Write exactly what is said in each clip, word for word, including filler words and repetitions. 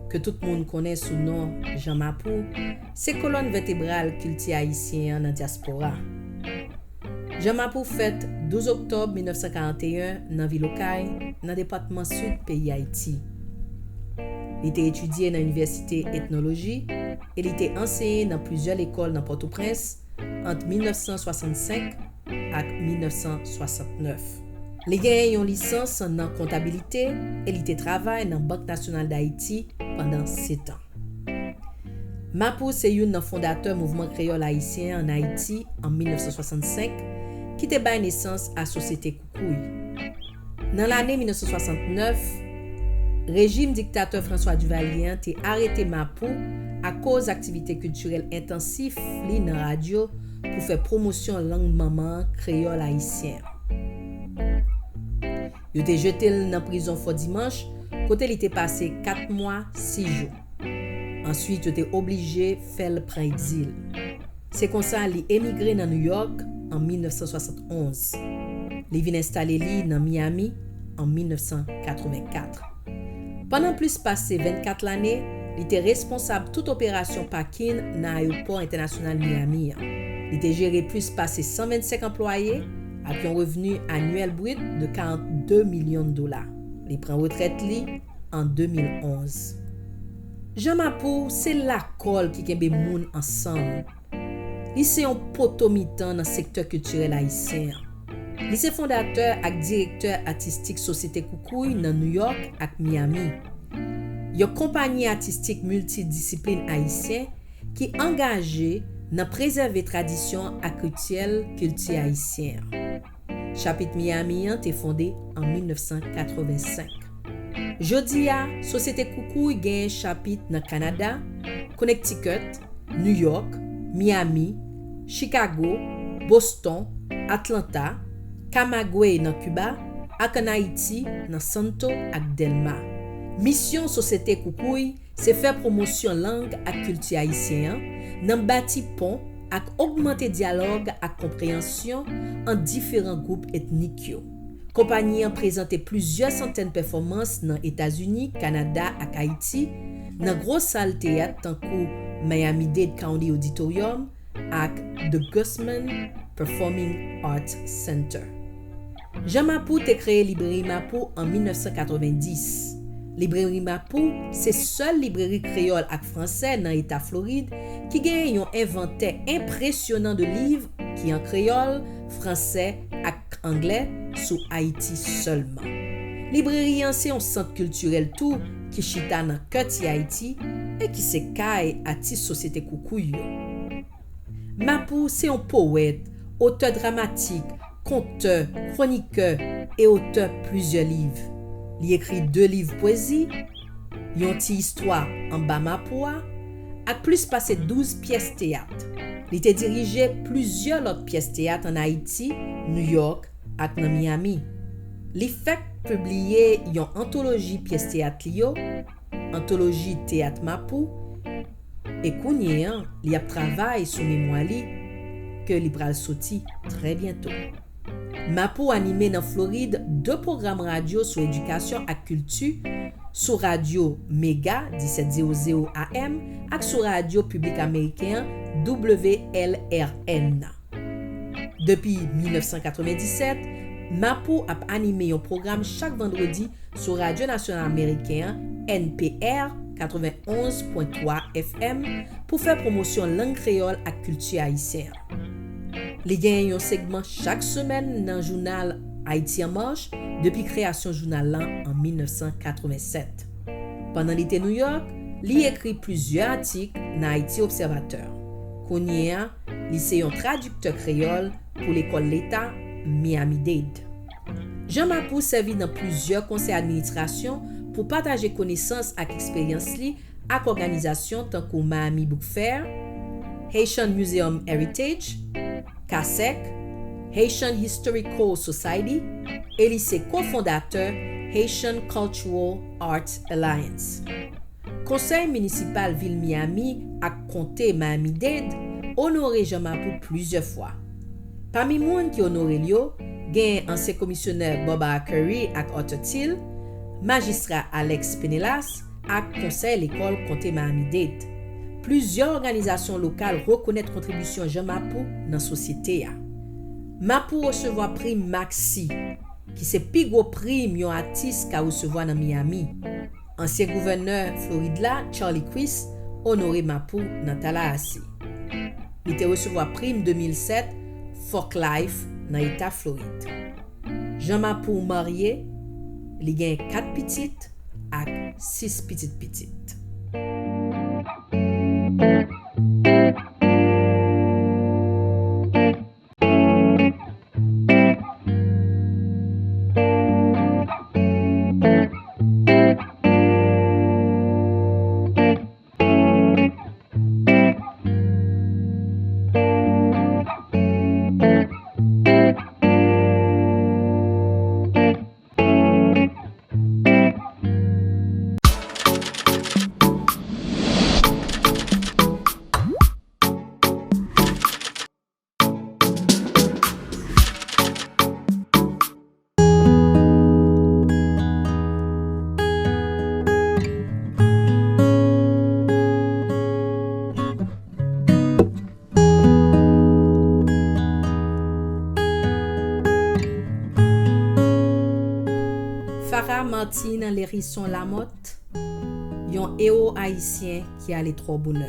ke tout moun konnen sou non Jan Mapou, se kolòn vètebral kilti ayisyen an nan dyaspora. Jan Mapou fèt douz oktòb mil nèf san karanteyen nan vil Okay, nan depatman Sid peyi Ayiti. Li te etidye nan Inivèsite Etnoloji e li te anseye nan plizyè lekòl nan Pòtoprens ant mil nèf san swasannsenk ak mil nèf san swasantnèf. Li genyen yon lisans nan kontabilite e li te travay nan Bank Nasyonal Dayiti pandan sèt an. Mapou se youn nan fondatè mouvman kreyòl ayisyen an Ayiti an mil nèf san swasannsenk, ki te bay nesans a Sosyete Koukouy. Nan lane mil nèf san swasantnèf, rejim diktatè François Duvalier an te arete Mapou akoz aktivite kiltirèl entansif li nan radyo pou fè pwomosyon lang manman an, kreyòl ayisyen an. Yo te jete l nan prizon Fò Dimanch, kote li te pase kat mwa, sis jou. Answit, yo te oblije fè l pran egzil. Se konsa, li emigre nan Nouyòk an mil nèf san swasannonz. Li vin enstale li nan Miami an mil nèf san katrevenkat. Pandan plis pase vennkat lane, li te responsab tout operasyon pakin nan Ayewopò Entènasyonal Miami an. Li te jere plis pase san vennsenk anplwaye ak yon revni anyèl brit de karannde milyon dola. Li pran retrèt li an de mil onz. Jan Mapou se lakòl ki kenbe moun ansanm. Li se yon poto mitan nan sektè kiltirèl ayisyen an. Li se fondatè ak direktè atistik Sosyete Koukouy nan Nouyòk ak Miami, yon konpayi atistik miltidisiplin ayisyen ki angaje nan prezève tradisyon ak rityèl kilti ayisyen an. Chapit Miami an te fonde an mil nèf san katrevensenk. Jodi a, Sosyete Koukouy genyen chapit nan Kanada, Connecticut, Nouyòk, Miami, Chicago, Boston, Atlanta, Camagüey nan Kiba, ak ann Ayiti, nan Santo ak Dèlma. Misyon Sosyete Koukouy se fè pwomosyon lang ak kilti ayisyen an, nan bati pon ak ogmante dyalòg ak konpreyansyon ant diferan gwoup etnik yo. Konpayi an prezante plizyè santèn pèfòmans nan Etazini, Kanada ak Ayiti, nan gwo sal teyat tankou Miami-Dade County Auditorium ak The Guzman Performing Arts Center. Jan Mapou te kreye Libreri Mapou an mil nèf san katrevenndis. Libreri Mapou se sèl libreri kreyòl ak fransè nan eta Florid ki genyen yon envantè enpresyonan de liv ki an kreyòl, fransè ak anglè sou Ayiti sèlman. Libreri an se yon sant kiltirèl tou ki chita nan kè Ti Ayiti e ki se kay atis Sosyete Koukouy yo. Mapou se yon powèt, otè dramatik, kontè, kwonikè e otè plizyè liv. Li ekri de liv pwezi, Yon ti istwa anba mapou a, ak plis pase douz pyès teyat. Li te dirije plizyè lòt pyès teyat ann Ayiti, Nouyòk ak nan Miami. Li fèk pibliye yon antoloji pyès teyat li yo, Antoloji Teyat Mapou, e kounye a, li ap travay sou memwa li, ke li pral soti trè byento. Mapou anime nan Florid de pwogram radyo sou edikasyon ak kilti, sou radyo Mega disèt zewo zewo A M ak sou radyo piblik ameriken an W L R N. Depi mil nèf san katrevenndisèt, Mapou ap anime yon pwogram chak vandredi sou Radyo Nasyonal Ameriken an, N P R katrevenn onz pwen twa F M, pou fè pwomosyon lang kreyòl ak kilti ayisyen an. Li genyen yon segman chak semèn nan jounal Haïti en Marche depi kreyasyon jounal lan an mil nèf san katrevennsèt. Pandan li te Nouyòk, li ekri plizyè atik nan Haïti Observateur. Kounye a, li se yon tradiktè kreyòl pou lekòl leta Miami-Dade. Jan Mapou sèvi nan plizyè konsèy administrasyon pou pataje konesans ak eksperyans li ak òganizasyon tankou Miami Book Fair, Haitian Museum Heritage, CASEC, Haitian Historical Society, e li se kofondatè Haitian Cultural Arts Alliance. Konsèy minisipal vil Miami ak konte Miami-Dade onore Jan Mapou plizyè fwa. Pami moun ki onore l yo, genyen ansyen komisyonè Barbara Currie ak Arthur Thill, majistra Alex Penelas, ak Konsèy Lekòl Konte Miami-Dade. Plizyè òganizasyon lokal rekonèt kontribisyon Jan Mapou nan sosyete a. Mapou resevwa prim Maxie, ki se pi gwo prim yon atis ka resevwa nan Miami. Ansyen gouvènè Florid la, Charlie Crist, onore Mapou nan Tallahassee. Li te resevwa prim de mil sèt Folk Life nan eta Florid. Jan Mapou marye, li gen kat pitit ak sis pitit pitit. Farah Martine Lhérisson Lamothe, yon ewo ayisyen ki ale twò bonè.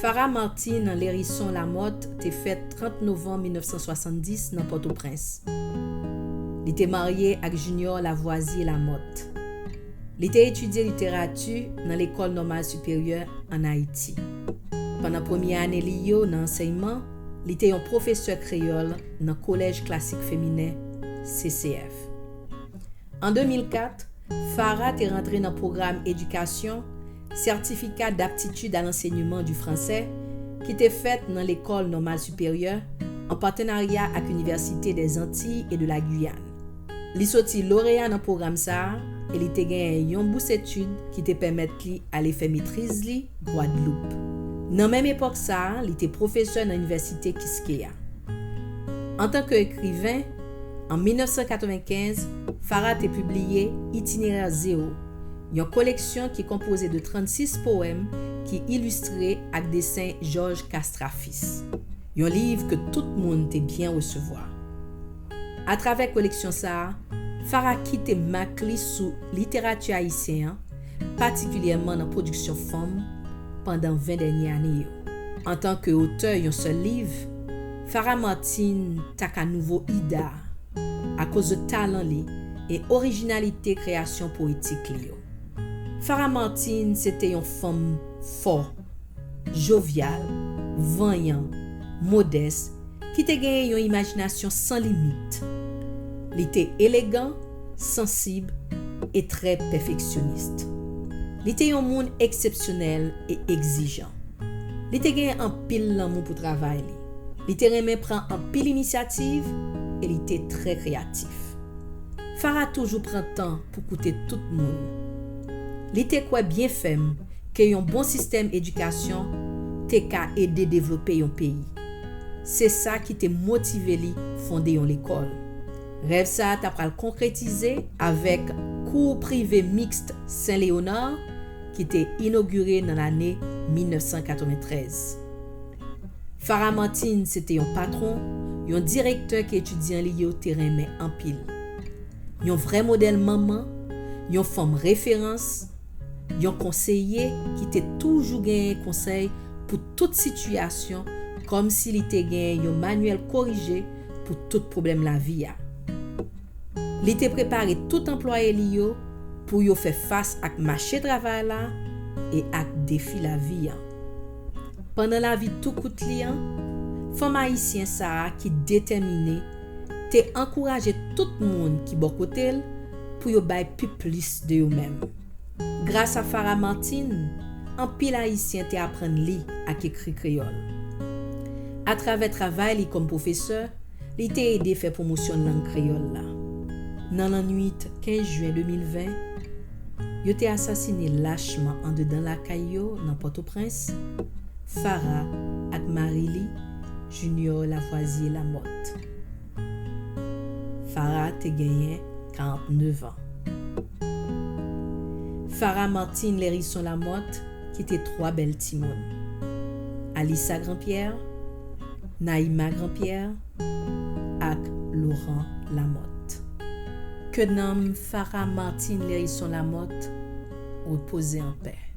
Farah Martine Lhérisson Lamothe te fèt trant novanm mil nèf san swasanndis nan Pòtoprens. Li te marye ak Junior Lavoisier Lamothe. Li te etidye literati nan Lekòl Nòmal Siperyè ann Ayiti. Pandan premye ane li yo nan ansèyman, li te yon pwofesè kreyòl nan Kolèj Klasik Feminen, C C F. An de mil kat, Farah te rantre nan pwogram edikasyon Certificat d'aptitude à l'enseignement du français, ki te fèt nan Lekòl Nòmal Siperyè, an patenarya ak Université des Antilles et de la Guyane. Li soti loreya nan pwogram sa a e li te genyen yon bous etid ki te pèmèt li ale fè metriz li Gwadloup. Nan menm epòk sa a, li te pwofesè nan Inivèsite Kiskeya. Antanke ekriven, an mil nèf san katrevenkenz, Farah te pibliye Itinéraire Zéro, yon koleksyon ki konpoze de trannsis powèm ki ilistre ak desen Georges Castrafis. Yon liv ke tout moun te byen resevwa. Atravè koleksyon sa a, Farah kite mak li sou literati ayisyen an, patikilyèman nan pwodiksyon fanm, pandan ven dènye ane yo. Antanke otè yon sèl liv, Farah Martine ta ka nouvo Ida akoz de talan li e orijinalite kreyasyon powetik li yo. Farah Martine se te yon fanm fò, jovyal, vanyan, modès, ki te genyen yon imajinasyon san limit. Li te elegan, sansib e trè pèfeksyonis. Li te yon moun eksepsyonèl e egzijan. Li te genyen anpil lanmou pou travay li. Li te renmen pran anpil inisyativ e li te trè kreyatif. Farah toujou pran tan pou koute tout moun. Li te kwè byen fèm ke yon bon sistèm edikasyon te ka ede devlope yon peyi. Se sa ki te motive li fonde yon lekòl. Rèv sa a ta pral konkretize avèk Kou Prive Miks Sen Leyonard, ki te inogire nan lane mil nèf san katreventrèz. Farah Martine se te yon patwon, yon direktè ke etidyan li yo te renmen anpil. Yon vrè modèl manman, yon fanm referans, yon konseye ki te toujou genyen konsèy pou tout sitiyasyon, kòmsi li te genyen yon manyèl korije pou tout pwoblèm lavi a. Li te prepare tout anplwaye li yo pou yo fè fas ak mache travay la e ak defi lavi an. Pandan lavi tou kout li an, fanm ayisyen sa a ki detèmine te ankouraje tout moun ki bò kote l pou yo bay pi plis de yo menm. Gras a Farah Martine, anpil Ayisyen te aprann li ak ekri kreyòl. Atravè travay li kòm pwofesè, li te ede fè pwomosyon lang kreyòl la. Nan lannwit kenz jen de mil ven, yo te asasine lachman andedan lakay yo nan Pòtoprens, Farah ak mari li, Junior Lavoisier Lamothe. Farah te genyen karantnèf an. Farah Martine Lérison Lamothe kite twa bèl timoun, Alissa Grandpierre, Naïma Grandpierre ak Laurent Lamothe. Ke nanm Farah Martine Lérison Lamothe repoze anpè.